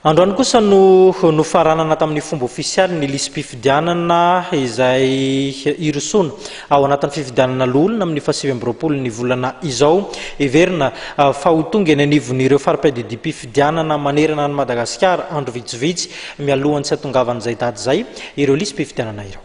Androany kosa no nofaranana tamin'ny fomba ofisialy ny lisi-pifidianana izay hirosoana ao anatin'ny fifidianana loholona amin'ny faha 29 ny volana izao. Heverina fa ho tonga eny anivon'ireo fari-piadidiam-pifidianana manerana an'i Madagasikara andro vitsivitsy mialohan'ny tsy hatongavan'izay daty izay ireo lisi-pifidianana ireo.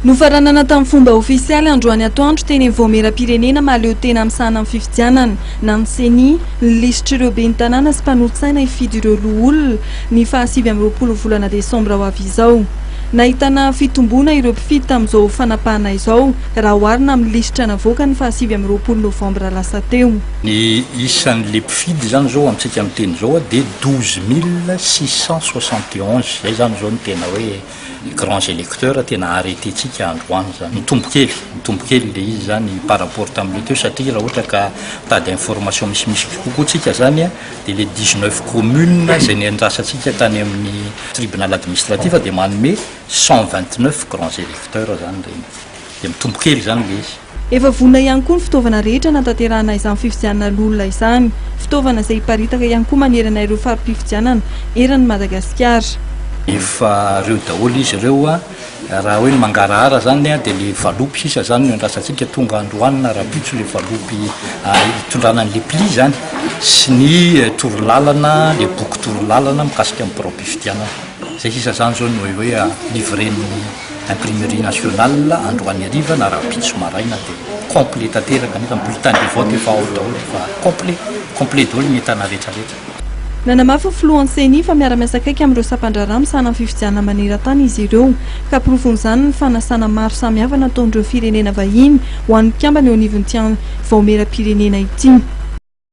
Nofaranana tamin'ny fomba ofisialy androany atoandro teny amin'ny Vaomieram-pirenena mahaleo tena misahana ny fifidianana, na ny Ceni, ny lisitr'ireo ben'ny tanàna sy mpanolotsaina hifidy ireo loholona, ny faha 29 volana desambra ho avy izao. Nahitana fitomboana ireo mpifidy tamin'izao fanapahana izao, raha oharina amin'ny lisitra navoaka ny faha 29 novambra lasa teo. Ny isan'le mpifidy zany zao amintsika miteny zao dia 12 671, zay zany zao no tena hoe grands électeurs tena arrêté-tsika androany zany. Mitombo kely, mitombo kely le izy zany par rapport tam'le teo, satria raha ohatra ka mitady information misimisy kokoa tsika zany a, de le 19 communes zay ny andrasantsika tany amin'ny tribunal administratif de manome 129 grands électeurs zany reny, de mitombo kely zany le izy. Efa vonona ihany koa ny fitaovana rehetra natanterahana izany fifidianana loholona izany, fitaovana izay hiparitaka ihany koa manerana ireo fari-pifidianana eran'i Madagasikara. Efa reo daholo izy ireo a, raha hoe ny mangarahara zany a, de le valopy sisa zany no andrasantsika tonga androany na rahampitso, le valopy hitondrana an'le pli zany sy ny torolalana, le boky torolalana mikasika amin'ny birao-pifidianana. Zay sisa zany zao no hoe livren'ny Imprimerie nationale androany hariva na rahampitso maraina, de complet tanteraka, nefa bulletin de vote efa ao daholo, efa complet, complet daholo ny entana rehetrarehetra. Nanamafy ny filohan'ny CENI fa miara-miasa akaiky amin'ireo sampan-draharaha misahana ny fifidianana maneran-tany izy ireo, ka porofon'izany ny fanasana maro samihafa nataon'ireo firenena vahiny ho an'ny mpikambana eo anivon'ity vaomieram-pirenena ity.